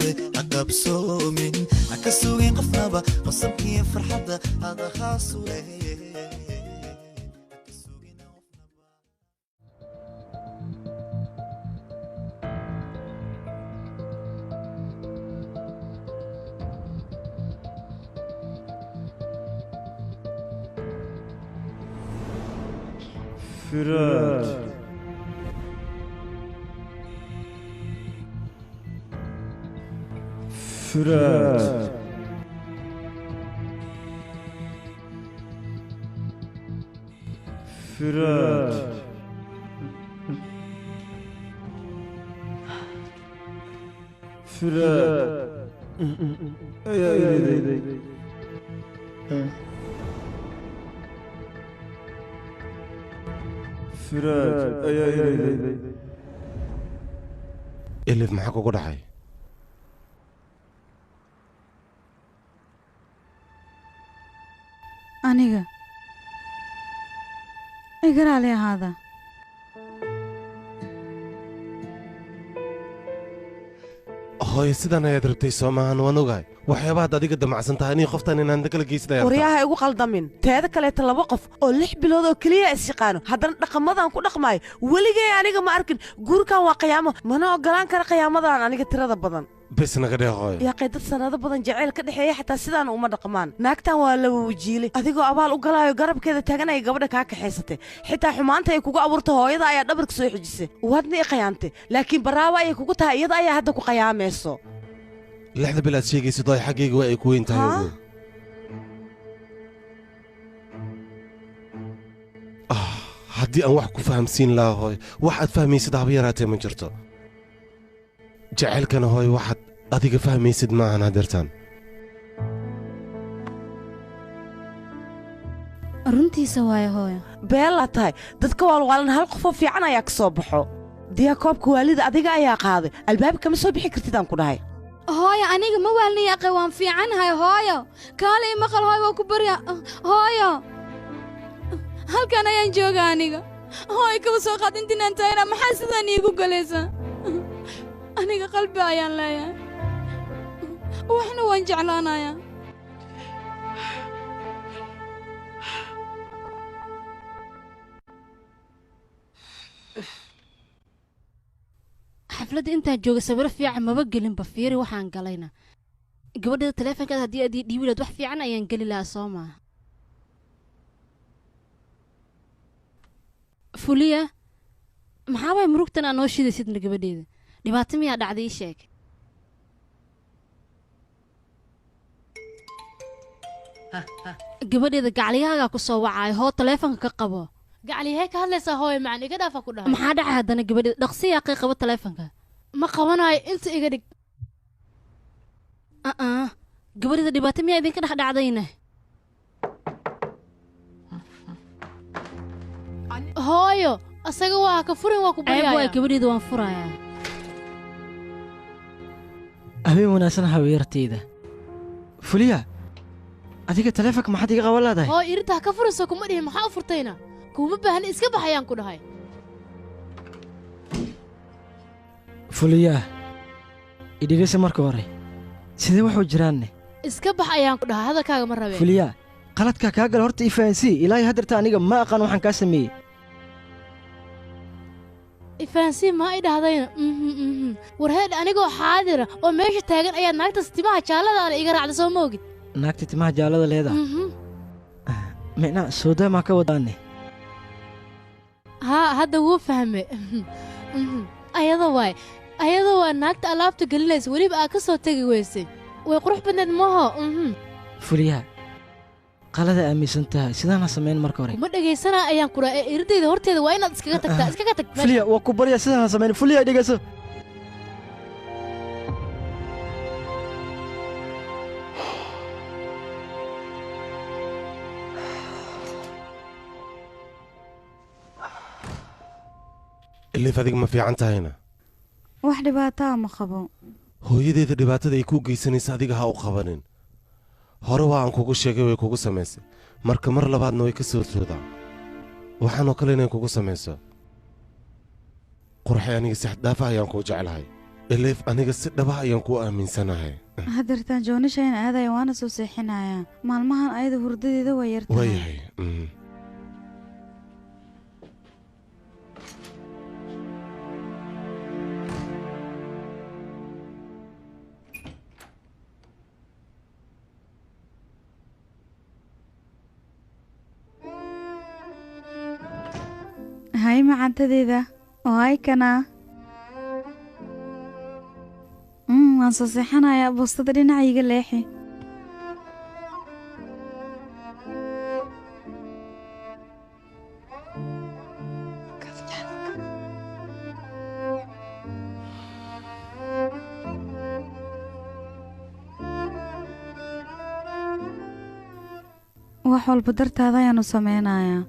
qabsaday ha qabsoomin, ha ka sugin qofnaba qosolkiyo farxadda adahaasu leh. Fırat. Fırat. Fırat. Fırat. Ay ay ay. Fırat ayaa iriday. Elif, maxaa kugu dhacay? Aniga iga raali ahaada. Hooyo, sidan ayaad rabtay soo maahan? Waan ogahay waxyaabahaad adiga damacsan tahay anii qoftan inaan kala geysid ayaad rabtaa. Waryaha, igu qaldamin. Teeda kaleeta, laba qof oo 6 bilood oo keliya is yaqaano, haddana dhaqamadan ku dhaqmaayo weligay aniga ma arkin. Guurkan waa qiyaamo, mana ogolaan kara qiyaamadan aniga tirada badan. Bes naga dheh, hooyo. Yaaqay, dad sanado badan jacayl ka dhexeeya xataa sidaan uma dhaqmaan. Naagtan waa la wajiilay. Adigoo abaal u galaayo garabkeeda taaganaya gabadha kaa kaxaysatay. Xitaa xumaanta ay kugu abuurtay hooyada ayaa dhabarka soo xijisay. Waadna i qayaantay, laakiin baraawo ayay kugu tahay. Iyada ayaa hadda ku qayaamayso. 6da bil aad sheegaysid, hooyo, xaggayga waa ay ku weyn tahay. Haa? Ogow. Ah, haddii aan wax ku fahamsiin lahaa, hooyo, wax aad fahmaysid haba yaraatee ma jirto. Jacaylkana, hooyo, waxaad adiga fahmaysid maahan hadeertaan. Runtiisa waayo, hooyo. Beelaa tahay. Dadka waalwaalan hal qofoo fiican ayaa ka soo baxo. Diyaa, koobka waalida adiga ayaa qaaday. Albaabka kama soo bixi kartid aan ku dhahay. Hooyo, aniga ma waalnaya aqay, waan fiicanahay. Hooyo, kaale i maqal. Hooyo, waa ku barya. Hooyo, halkan ayaan jooga aniga. Hooyo, kaba soo qaad intinaan taayna. Maxaa sidaan iigu galaysaa? Aniga qalbi ayaan leeyahay, waxna waan jeclaanayaa. Xafladda intaan jooga sawiro fiican maba gelinba. Fiiri waxaan galayna. Gabadhada, taleefonkaada haddii aad ii dhiibi lahayd, wax fiican ayaan geli lahaa, soo maaha? Fuliya, maxaa waay murugtan aa noo shidaysidna? Gabadheeda, dhibaato miyaa dhacday? Ii sheeg. Gabadheeda, gacliyahaagaa ku soo wacaayo. Hoo, taleefonka ka qabo. Gacliyahee ka hadlaysaa, hooyo macaan? Iga dhaafa ku dhahay. Maxaa dhacay haddana, gabadheeda? Dhaqsi yaaqay, qabo taleefonka. Ma qabanayo, inta iga dhig. Aa, gabadheeda, dhibaato miyaa idinka dhex dhacdayna? Hooyo, asaga waa ka furin, waa ku Ceeb waay. baryaaya. Gabadheeda, waan furayaa. Habeen wanaagsan, haweertayda Fuliya. Adiga taleefonka maxaad iga qaban leedahay? Hooyo, irinta ha ka furayso kuma dhihin. Maxaa u furtayna? Kuuma baahni, iska bax ayaan ku dhahay. Fuliya, idhegeysa marka hore. Sidee waxuu jiraanne? Iska bax ayaan ku dhahay, hadalkaaga ma rabeen. Fuliya, qaladkaa kaa gala horta i fahansii. Ilaahay haddeerta aniga ma aqaan waxaan kaa sameeyey. Ifahansiin maa i dhahdayna? War heedh, anigoo xaadira oo meesha taagan ayaad naagtaas timaha jaalladaana iga raacda, soo ma ogid? Naagta timaha jaallada leedaha? Mhm. Micnaa soodaa maa ka wadaanne? Haa, hadda wuu fahme. Ayada waay, ayada waa naagta alaabta gelinaysa, weliba aa ka soo tegi weysay. Way qurux badneed maho? Fuliya, qalada aaminsan tahay. Sidaana samayn marka hore. Kuma dhegaysanaa ayaan ku dhaha ee iridayda horteeda waa inaad iskaga tagtaa. Iskaga tag meesha. Fuliya, waa ku barya, sidaana samayn. Fuliya, dhegeyso. Elif, adiga ma fiican tahayna? Wax dhibaataa ma qabo. Hooyadeeda dhibaatada ay kuu geysanaysa adiga ha u qabanin. Hore waa aan kugu sheegay, way kugu samaysay. Marka mar labaadna way ka soo toodaa waxaanoo kale inay kugu samayso. Qurxay, aniga si xad dhaafa ayaan kuu jeclahay. Elif aniga si dhaba ayaan ku aaminsanahay. Hadeertaan joonishayn aadaya waana soo seexinayaa. Maalmahan ayada hurdadeeda waa yartahay. Waayahay. Hay macantadeeda oo ay kana. Waan soo seexanayaa boostada dhinacayga leexi. Wax walba dartaada ayaanu sameynayaa.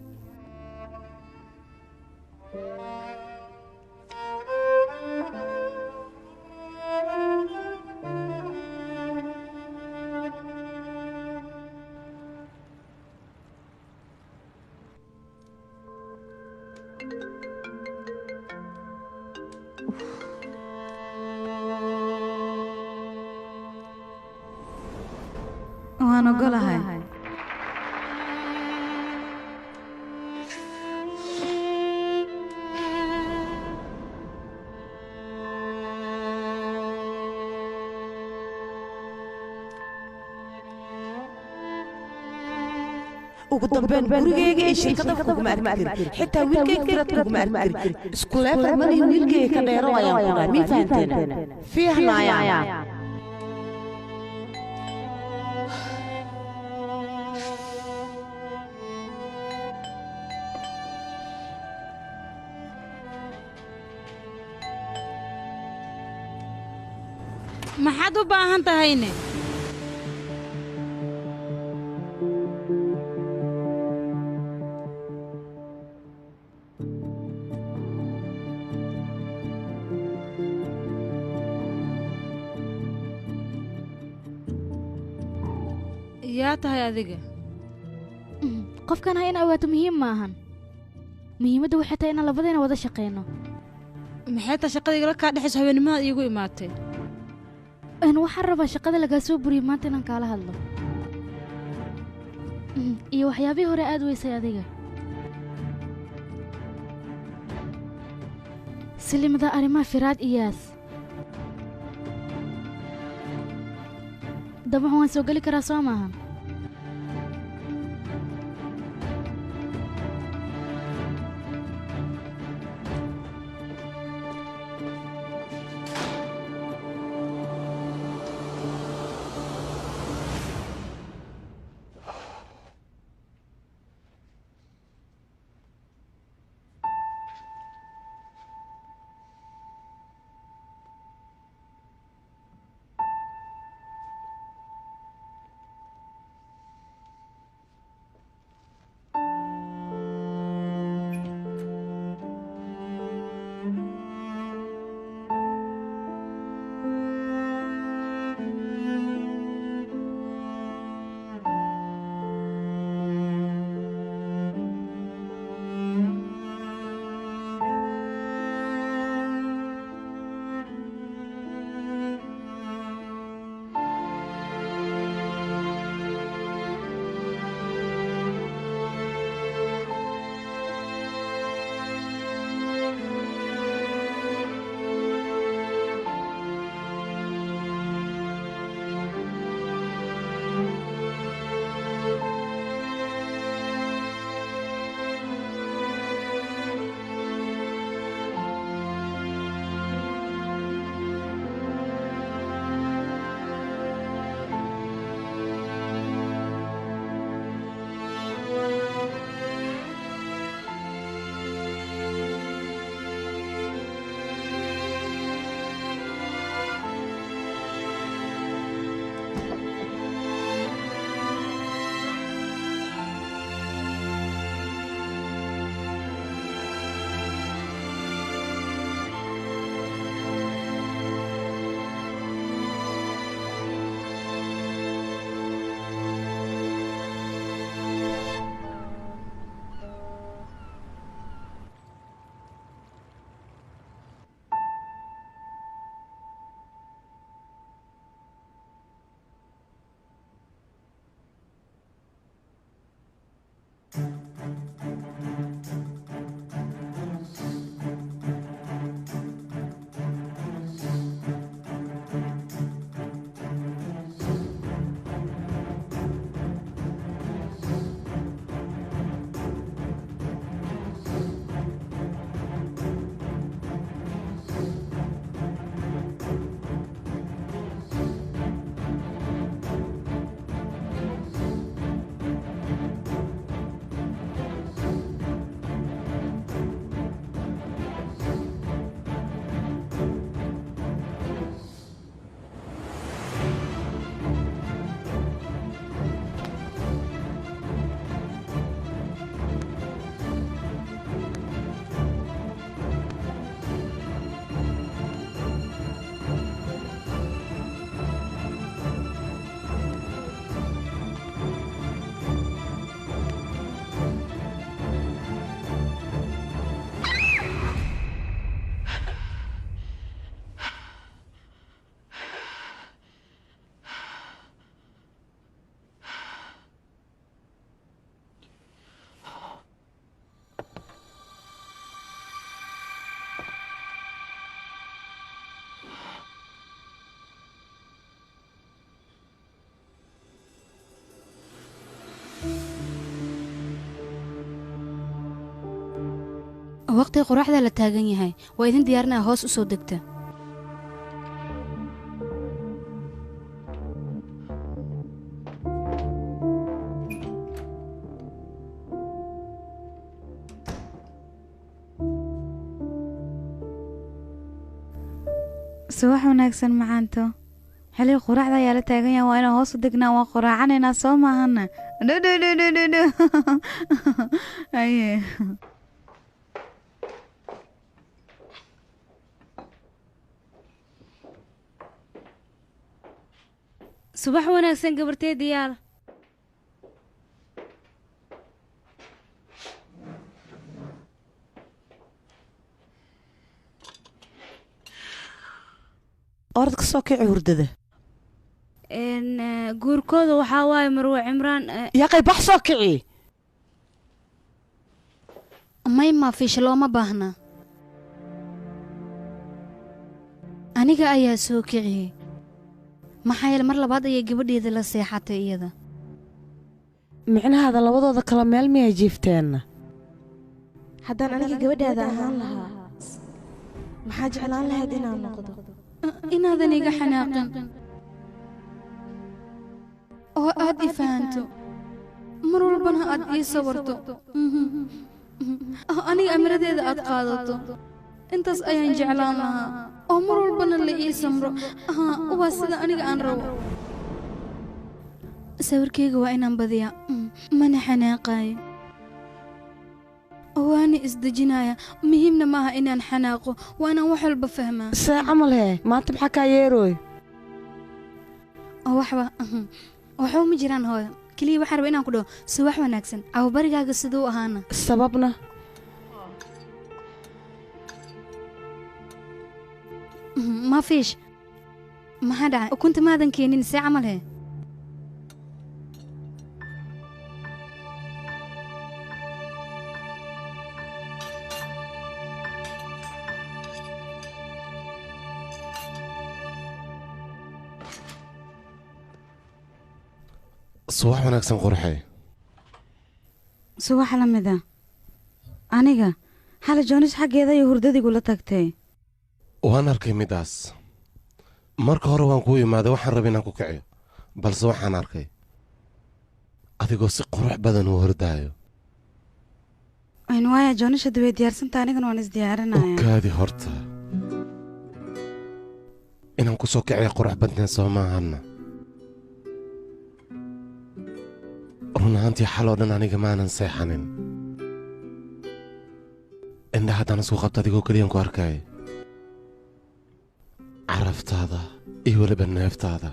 Waan ogolahay. Ugu dambeyn gurigeyga iyo shirkadda kuguma arki karin, xitaa wiilkayga firad kuguma arki karin. Isku leefar malihi wiilkayga ka dheero ayaan ku dhahay, mii fahanteen? Fiihnaayaa. Maxaad u baahan tahayne? Yaa tahay adiga? Qofkan ha in awaato muhiim maahan. Muhiimadda waxay tahay inaan labadeena wada shaqeyno. Maxay tahay shaqada igala kaa dhexayso habeennimadaad iigu imaatay? Waxaan rabaa shaqada lagaa soo buriyey maanta inaan kaala hadlo. Iyo waxyaabihii hore aad weysay adiga. Silimada arrimaha Firaad Iyaas. Dabcan waan soo geli karaa soo maahan? Waqtiga qoraxda la taagan yahay waa idin diyaarinaa hoos u soo degta. Subax wanaagsan macaanto. Xilliga quraacda ayaa la taagan yahay, waa inaan hoos u degnaa, waan quraacanaynaa soo maahana. Dhu. Aye. Subax wanaagsan gabarteedayaal. Orod ka soo kici hurdada. Guurkooda waxaa waaye Marwe Cimraan. Yaqay, bax, soo kici. May, maafiisha looma baahna, aniga ayaa soo kiciyey, maxaa yeele mar labaad ayay gabadheeda la seexatay iyada. Micnahaada labadooda kale meel miyay jiifteenna? Haddaan aniga gabadhaada ahaan lahaa, maxaa jeclaan lahayd inaan noqdo? Inaadan iga xanaaqin oo aad i fahanto, mar walbana aad ii sawarto, oo aniga amiradeeda aad qaadato, intaas ayaan jeclaan lahaa, oo mar walbana la ii samro. Waa sida aniga aan rabo. Sawirkayga waa inaan badiyaa, mana xanaaqaayo, waana isdejinaya. Muhiimna maaha inaan xanaaqo, waa inaan wax walba fahmaa. See camal hee, maanta maxaa kaa yeerooy? Waxba, waxba ma jiraan hooyo. Keliya waxaan rabaa inaan ku dhaho subax wanaagsan. Cawbarigaaga siduu ahaana? Sababna? Ma fiish, maxaa dhacay? Ukunta maadan keenin, see camal hee? Subax wanaagsan qurxey. Subax la mid ah. Aniga xali Joonis xaggeeda ayay hurdadigu la tagtay. Waan arkay midaas. Marka hore waan kuu imaaday, waxaan rabay inaan ku kiciyo, balse waxaan arkay adigoo si qurux badan uu hordaayo. Waaya, Joonisha hadda way diyaarsanta, anigana waan isdiyaarinaya. Kaadi horta, inaan ku soo kiciyo qurux badneen soo maahanna? Run ahaantii xal oo dhan aniga maanan seexanin. Indhaha haddaan isku qabta, adigoo keliyan ku arkay, caraftaada iyo weliba neeftaada.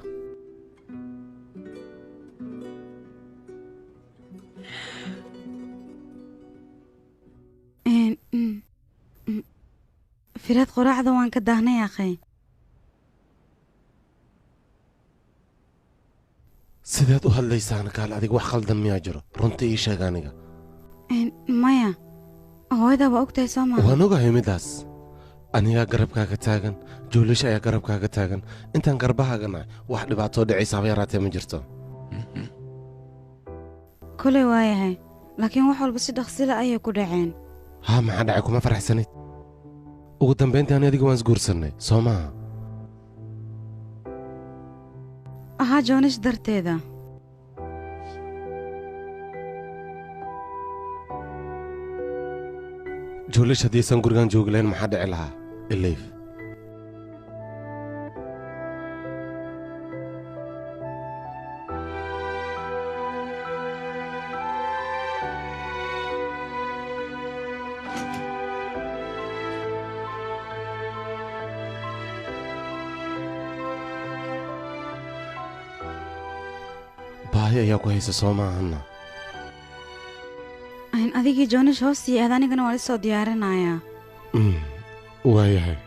Firaad, qoraacda waan ka daahnay akhay. Sideed u hadlaysaan kaal adiga? Wax khaldan miyaa jiro? Runta ii sheeg aniga. Maya, hooyadaa waa ogtahay soo maa? Waan ogahay midaas. Anigaa garabkaaga taagan, Juulish ayaa garabkaaga taagan. Intaan garbahaaga nahay, wax dhibaatoo dhacaysa haba yaraatee ma jirto. Koley waayahay, laakiin wax walba si dhaqsila ayay ku dhaceen. Haa, maxaa dhacay? Kuma faraxsanid? Ugu dambayntii ani adiga waan isguursannay soo maaha? Ahaa, Joonish darteeda. Juulish haddiisan gurigan joogi lahayn, maxaa dhici lahaa Ilayf? Baahi ayaa ku haysa soo maahana? Adigii Joonish hoostii aad, anigana waan isoo diyaarinayaa. Waayahay,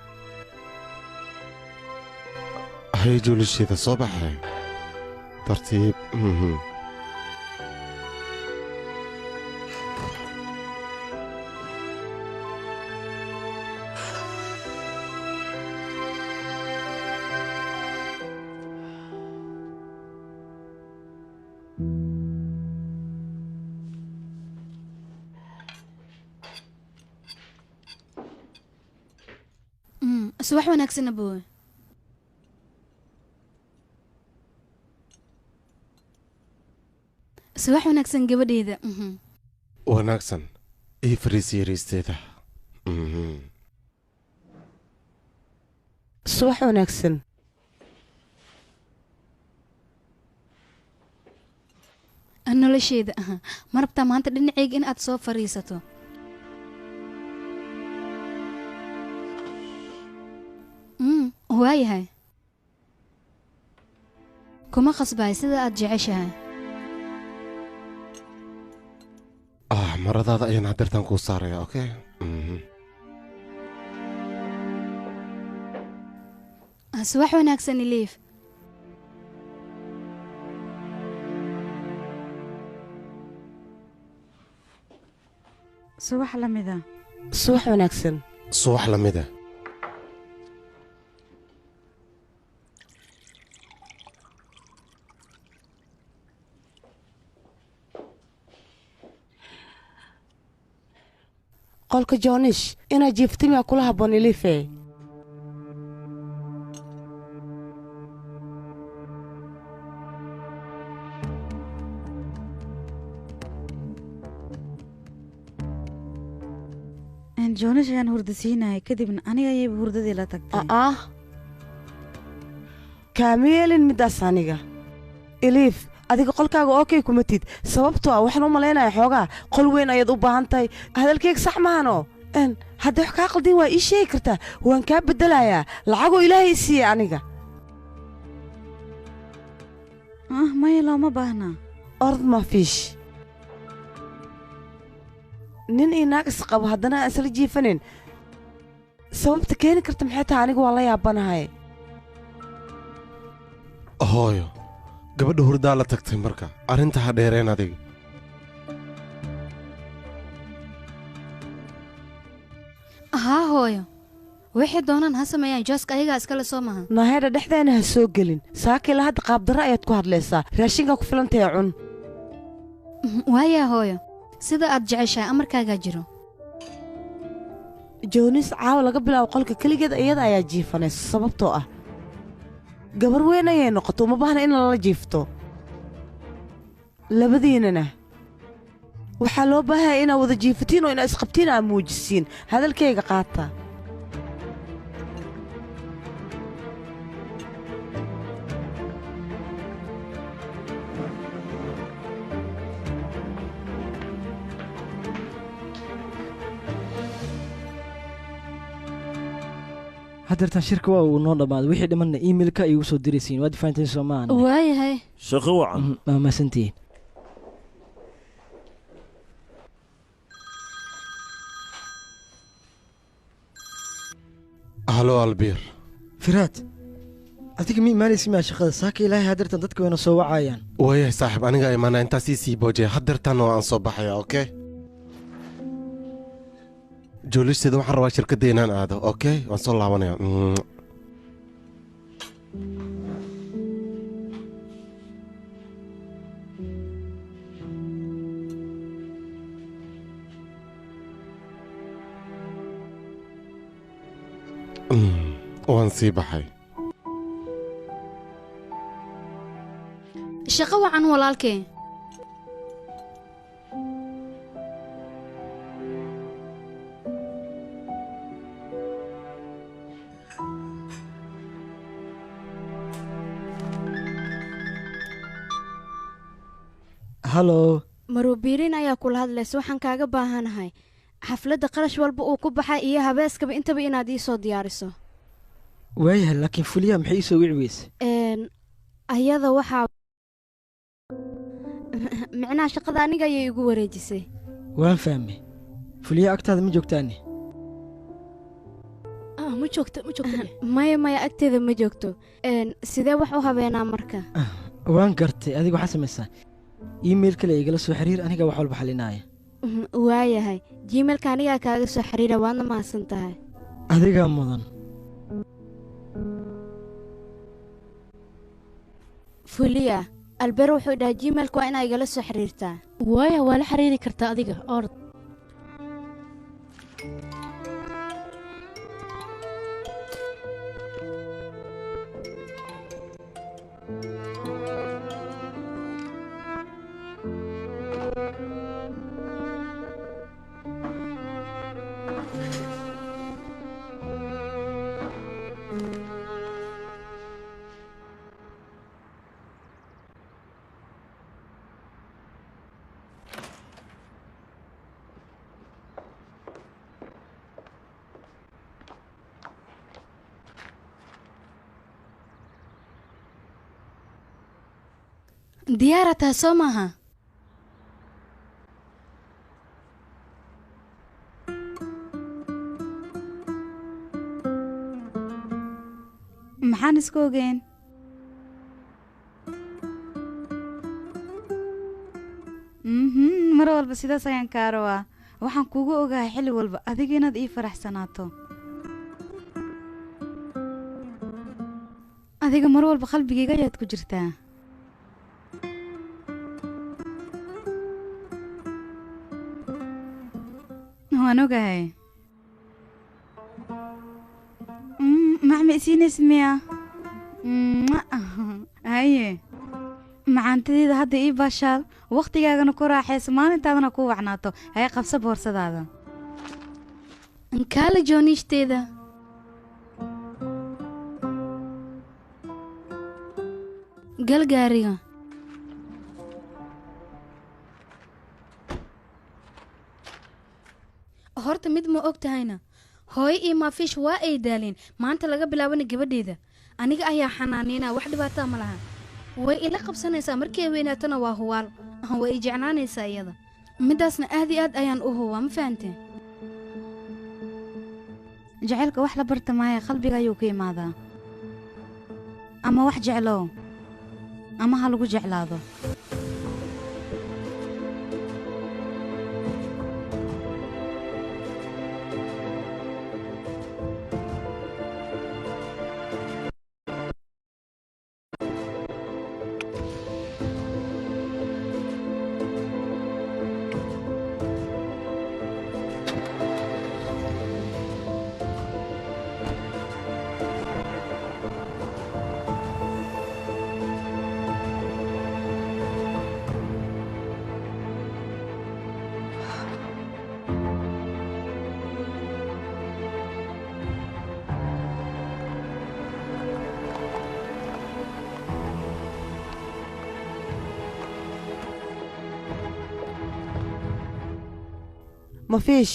hay Juulisheeda, soo baxay tartiib. Subax wanaagsan aboowe. Subax wanaagsan gabadheyda. Wanaagsan, ii fariisi yariisteeda. Subax wanaagsan. Nolosheeda, ma rabtaa maanta dhinacayga in aad soo fariisato? Waayahay, kuma khasbahay, sida aad jeceshahay. Ah, maradaada ayaan hadeertaan kuu saaraya, okay? Subax wanaagsan Iliif. Subax la mida. Subax wanaagsan. Subax la mida. Qolka Joonish inaad jiiftimiyaa kula habboon, Iliife? Joonish ayaan hurda siinaya, kadibna aniga ayayba hurdadii la tagtay. Ah, kaama yeelin middaas aniga. Iliif, adiga qolkaaga okay kuma tid, sababtoo ah waxaan u malaynayaa xoogaa qol weyn ayaad u baahan tahay. Hadalkeyga sax maahano? Haddii wax kaa qaldin waa ii sheegi kartaa, waan kaa beddelayaa lacagoo Ilaahay i siiyey aniga. Ah, maya, looma baahna. Ord mafiish, nin iyo naag isqabo haddana aan isla jiifanin, sababta keeni karta maxay tahay? Aniga waan la yaabanahay. Hooyo, gabadha hurdaa la tagtay, marka arrinta ha dheereen adiga. Haa hooyo, waxay doonaan ha sameeyaan, jooska ayagaa iskale, soo maha? Naheedha, dhexdeena ha soo gelin. Saakila hadda qaabdarro ayaad ku hadlaysaa. Raashinkaa ku filantahe, cun. Waayaa hooyo, sida aad jeceshahay, amarkaagaa jiro. Joonis caawa laga bilaabo qolka keligeed iyada ayaa jiifanaysa, sababtoo ah gabar weyn ayay noqoto, uma baahna in lala jiifto. Labadiinana waxaa loo baahaya inaad wada jiifatiin oo inaad isqabtiin aad muujisiin. Hadalkayga qaata. Haddeertaan shirka waa uu noo dhammaaday. Wixii dhimanna emailka igu soo diraysiin. Waad fahanteen, soo maahan? Waayahay. Shaqo wacan. Waa mahadsantihiin. Halo, Albiir. Firaad, adiga ma imaanaysa miyaa shaqada saaka? Ilaahay, haddeertan dadka wayna soo wacayaan. Waayahay saaxiib, aniga imaanaa. Intaas ii sii boojaya, hadeertaan oo aan soo baxaya, okay? Joolisteeda, waxaan rabaa shirkadda inaan aado, okay? Waan soo laabanaya. Waan sii baxay. Shaqo wacan, walaalkee. Halo. Maruubiiriin ayaa kula hadlaysa. Waxaan kaaga baahanahay xafladda qarash walba uu ku baxay iyo habeeskaba intaba inaad ii soo diyaariso. Waayahay, laakiin Fuliya maxay ii soo wici weyse? Ayada waxaa micnaha shaqada aniga ayay igu wareejisay. Waan fahmay. Fuliya agtaada ma joogtaane? Ma joogto, ma joogto. Maya, maya, agteeda ma joogto. Sidee wax u habeenaa marka? Waan gartay. Adiga waxaa samaysaa, email kale igala soo xiriir, aniga wax walba xalinaaya. Waayahay, gmailka anigaa kaaga soo xiriira. Waadna mahadsan tahay. Adigaa mudan. Fuliya, Albeer wuxuu dhahay gmailka waa inaa igala soo xiriirtaa. Waaya, waa la xiriiri kartaa adiga, ord. Diyaara tahay soo maaha? Maxaan isku ogeyn? Mar walba sidaas ayaan kaa rabaa. Waxaan kugu ogahay xilli walba adiga inaad ii faraxsanaato. Adiga mar walba qalbigayga ayaad ku jirtaa. Waan ogahay. Macma isiinaysid miya? Haye, macaantadeeda hadda ii baashaal, wakhtigaagana ku raaxayso, maalintaadana ku wacnaato. Haye, qabso boorsadaada. Kaala jooniishteeda. Gal gaariga. Horta mid ma og tahayna, hooyo iyo maafiish waa ay daaleen. Maanta laga bilaabana gabadheeda aniga ayaa xanaanaynaa, wax dhibaataa ma laha. Way ila qabsanaysaa markii ay weynaatona, waa huwaal, way i jeclaanaysaa iyada. Midaasna aad iyo aad ayaan u huwaa, ma fahanteen? Jacaylka wax la barta maayo, qalbiga ayuu ka imaadaa. Ama wax jeclow ama ha lagu jeclaado. Mafiish,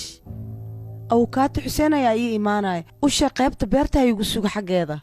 awkaati Xuseen ayaa ii imaanaya. Usha qaybta beerta ha igu suga xaggeeda.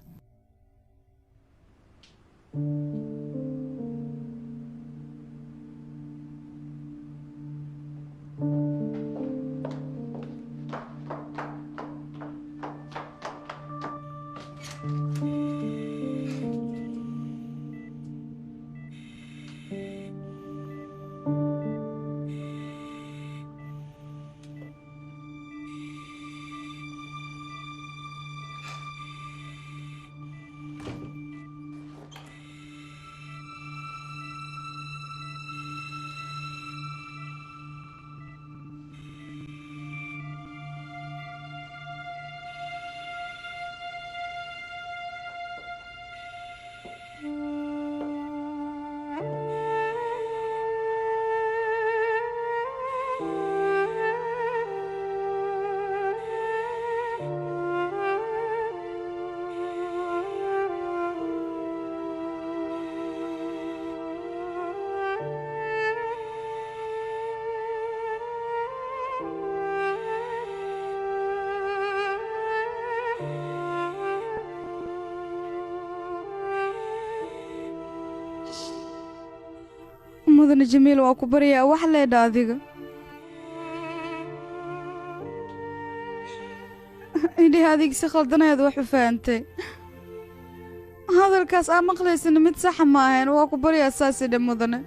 Mudane Jamiil, waa ku baryaa, wax leedha adiga. Idhihi, adiga si khaldanayaad wax u fahantay. Hadalkaas aa maqlaysana mid saxa ma ahayn. Waa ku baryaa, saas idhe mudane.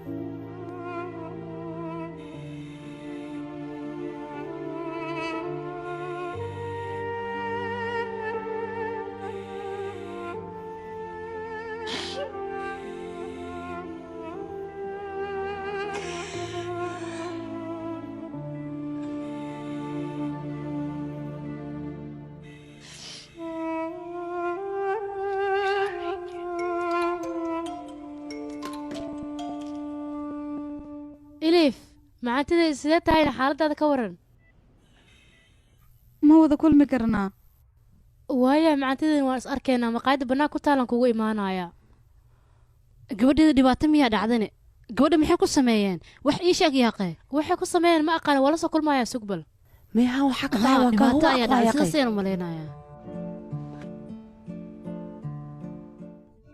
Iliif, macaantidayda, sidee tahayna? Xaaladaada ka waran? Ma wada kulmi karnaa? Waaya, macaantidayda, waan is arkaynaa. Maqaayadda bannaan ku taalan kugu imaanaya. Gabadheeda dhibaato miyaa dhacdane? Gabadha maxay ku sameeyeen? Wax ii sheeg yaaqee. Waxay ku sameeyeen ma aqaan, waa la soo kulmayaa, sugbal. Meehan waxaa ka dhacay? Waa ka Dhibaato huwa ayaa dhacday, yaaqay. sidaas ayaan u malaynayaa.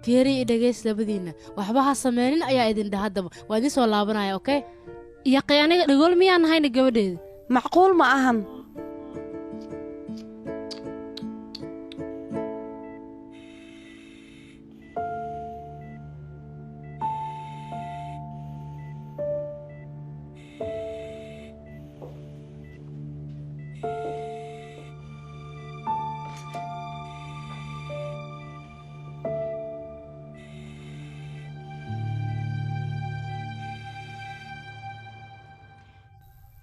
Fiiri i dhegays labadiinna, waxba ha sameynin ayaa idin dhah. Haddaba waa idin soo laabanaya, okay? Yaqay, aniga dhagool miyaan nahayna gabadheeda? Macquul ma ahan.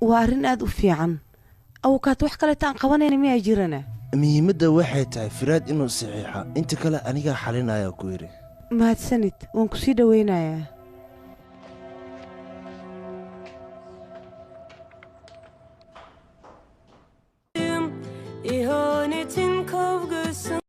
Waa arrin aad u fiican, awkaat. Wax kaleeta aan qabanayna miyaa jirana? Muhiimadda waxay tahay Firaad inuu saxiixa, inta kale anigaa xalinaya ku yidhi. Mahadsanid, waan ku sii dhowaynayaa.